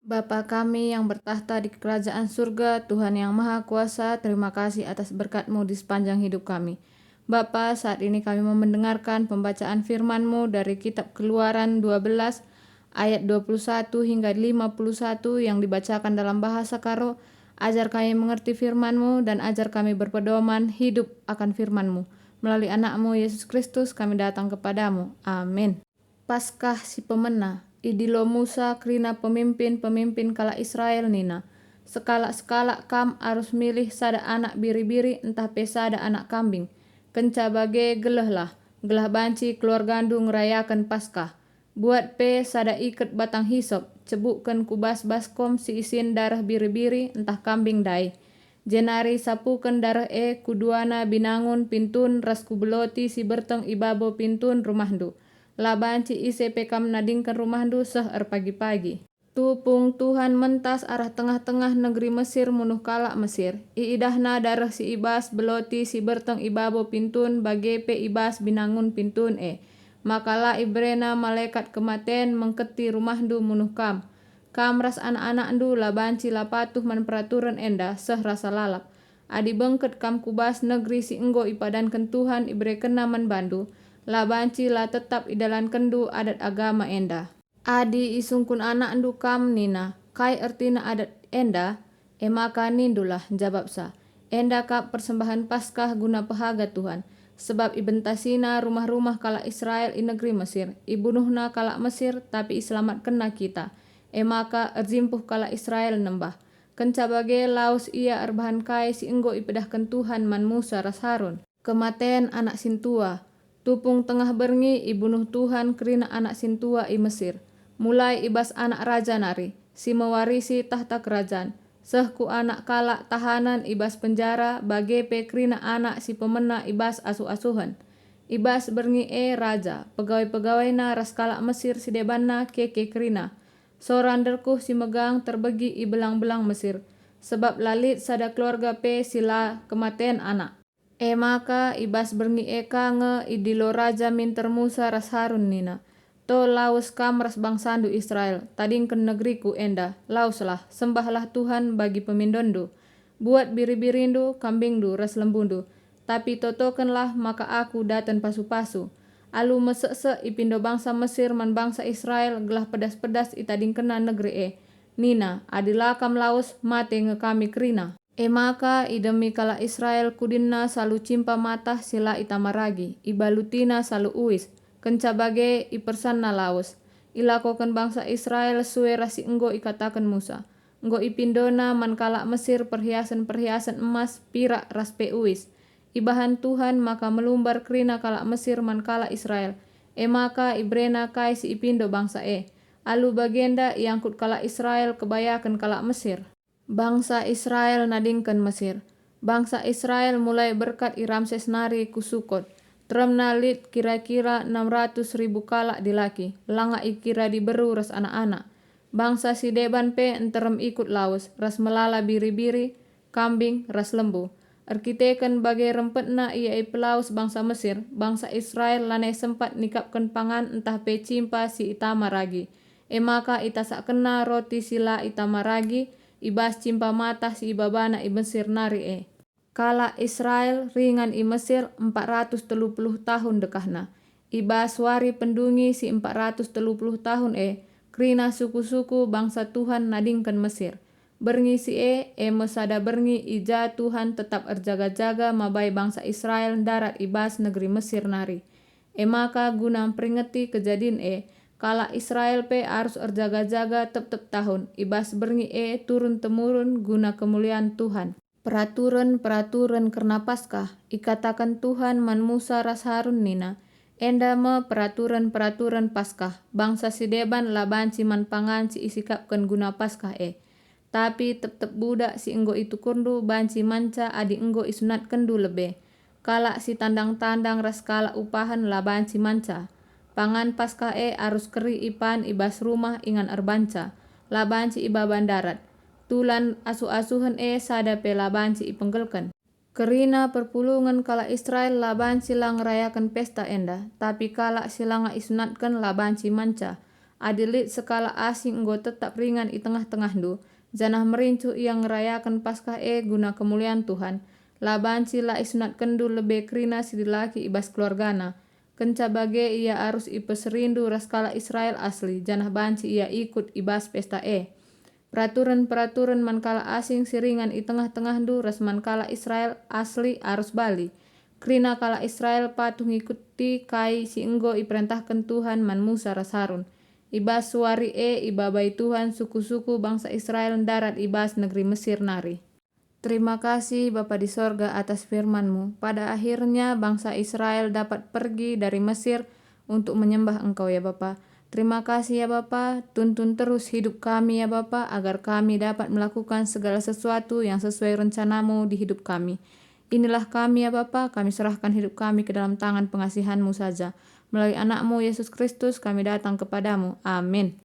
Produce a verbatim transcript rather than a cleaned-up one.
Bapa kami yang bertakhta di kerajaan surga, Tuhan yang Maha Kuasa, terima kasih atas berkat-Mu di sepanjang hidup kami. Bapa, saat ini kami mau mendengarkan pembacaan firman-Mu dari kitab Keluaran dua belas ayat dua puluh satu hingga lima puluh satu yang dibacakan dalam bahasa Karo. Ajar kami mengerti firman-Mu dan ajar kami berpedoman hidup akan firman-Mu. Melalui Anak-Mu, Yesus Kristus, kami datang kepada-Mu. Amin. Paskah si pemena. Idilo Musa kerina pemimpin-pemimpin kalak Israel nina, "Sekalak-sekalak kam arus milih sada anak biri-biri ntah pe sada anak kambing. Kenca bage gelehlah, gelah banci keluargandu ngerayaken Paskah. Buat pe sada iket batang hisop, cebukken ku bas baskom si isin dareh biri-biri ntah kambing ndai. Jenari sapuken dareh e ku duana binangun pintun ras ku beloti si berteng i babo pintun rumahndu. La banci ise pe kam nadingken rumahndu seh erpagi-pagi. Tupung Tuhan mentas arah tengah-tengah negeri Mesir munuh kalak Mesir. IidahNa dareh si i bas beloti si berteng i babo pintun bage pe i bas binangun pintun e. Maka la ibereNa malekat kematen mengketi rumahndu munuh kam. Kam ras anak-anakndu la banci la patuh man peraturen enda seh rasa lalap. Adi bengket kam ku bas negeri si enggo ipadanken Tuhan iberekenNa man bandu, la banci la tetap idalankenndu adat agama enda. Adi isungkun anakndu kam nina, 'Kai ertina adat enda?' E maka nindulah, jabapsa, 'Enda kap persembahen Paskah guna pehaga Tuhan, sebab ibentasiNa rumah-rumah kalak Israel i negeri Mesir. IbunuhNa kalak Mesir, tapi iselamatkenNa kita.' E maka erjimpuh kalak Israel nembah. Kenca bage lawes ia erbahan kai si enggo ipedahken Tuhan man Musa ras Harun. Kematen anak sintua. Tupung tengah berngi ibunuh Tuhan kerina anak sintua i Mesir, mulai i bas anak raja nari, si mewarisi tahta kerajan, seh ku anak kalak tahanan i bas penjara, bage pe kerina anak si pemena i bas asuh-asuhen. I bas berngi e raja, pegawai-pegawaina ras kalak Mesir si debanna keke kerina. Sora nderkuh si megang terbegi i belang-belang Mesir, sebab la lit sada keluarga pe si la kematen anak. E maka i bas berngi e ka nge idilo raja minter Musa ras Harun nina, "To lawes kam ras bangsandu Israel, tadingken negeriku enda, laweslah, sembahlah Tuhan bagi pemindonndu. Buat biri-birindu, kambingndu, ras lembundu, tapi totokenlah maka aku daten pasu-pasu. Alu meseksek ipindo bangsa Mesir man bangsa Israel gelah pedas-pedas itadingkenna negeri e. Nina, 'Adi la kam lawes, mate nge kami kerina.'" E maka idemi kalak Israel kudinna salu cimpa matah si la itama ragi, ibalutina salu uis, kenca bage ipersanna lawes. Ilakoken bangsa Israel sue ras si enggo ikataken Musa. Enggo ipindona man kalak Mesir perhiasen-perhiasen emas, pirak ras pe uis. Ibahan Tuhan maka melumbar kerina kalak Mesir man kalak Israel, e maka iberena kai si ipindo bangsa e. Alu bagenda iangkut kalak Israel kebayaken kalak Mesir. Bangsa Israel nadingken Mesir. Bangsa Israel mulai berkat i Ramses nari ku Sukot. Teremna lit kira-kira enam ratus ribu kalak dilaki, langa ikira diberu ras anak-anak. Bangsa si deban pe nterem ikut lawes, ras melala biri-biri, kambing, ras lembu. Erkiteken bage rempetna ia ipelawes bangsa Mesir, bangsa Israel lanai sempat nikapken pangan ntah pe cimpa si itama ragi. E maka itasakkenna roti si la itama ragi i bas cimpa matah si ibabana i Mesir nari e. Kalak Israel ringan i Mesir empat ratus telu puluh tahun dekahna. I bas wari pendungi si empat ratus telu puluh tahun e, kerina suku-suku bangsa Tuhan nadingken Mesir. Berngi si e, e me sada berngi i ja Tuhan tetap erjaga-jaga mabai bangsa Israel ndarat i bas negeri Mesir nari. E maka guna mperingeti kejadin e, kalak Israel pe arus erjaga-jaga tep-tep tahun i bas berngi e turun-temurun guna kemulian Tuhan. Peraturen-peraturen kerna Paskah. Ikataken Tuhan man Musa ras Harun nina, "Enda me peraturen-peraturen Paskah. Bangsa si deban la banci man pangan si isikapken guna Paskah e. Tapi tep-tep budak si enggo itukurndu banci manca adi enggo isunatkenndu lebe. Kalak si tandang-tandang ras kalak upahen la banci manca. Pangan Paskah e arus keri ipan i bas rumah ingan erbanca, la banci ibaba ndarat. Tulan asuh-asuhen e sada pe la banci ipenggelken." Kerina perpulungen kalak Israel la banci la ngerayaken pesta enda, tapi kalak si langa isunatken la banci manca. Adi lit sekalak asing enggo tetap ringan i tengah-tengahndu, janah merincuh ia ngerayaken Paskah e guna kemulian Tuhan, la banci la isunatkenndu lebe kerina si dilaki i bas keluargana. Kenca bage ia arus ipeserindu ras kalak Israel asli, janah banci ia ikut i bas pesta e. Peraturen-peraturen man kalak asing si ringan i tengah-tengahndu ras man kalak Israel asli arus bali. Kerina kalak Israel patuh ngikuti kai si enggo iperentahken Tuhan man Musa ras Harun. I bas wari e ibabai Tuhan suku-suku bangsa Israel ndarat i bas negeri Mesir nari. Terima kasih, Bapa di sorga, atas firman-Mu. Pada akhirnya, bangsa Israel dapat pergi dari Mesir untuk menyembah Engkau, ya Bapa. Terima kasih, ya Bapa, tuntun terus hidup kami, ya Bapa, agar kami dapat melakukan segala sesuatu yang sesuai rencana-Mu di hidup kami. Inilah kami, ya Bapa, kami serahkan hidup kami ke dalam tangan pengasihan-Mu saja. Melalui Anak-Mu, Yesus Kristus, kami datang kepada-Mu. Amin.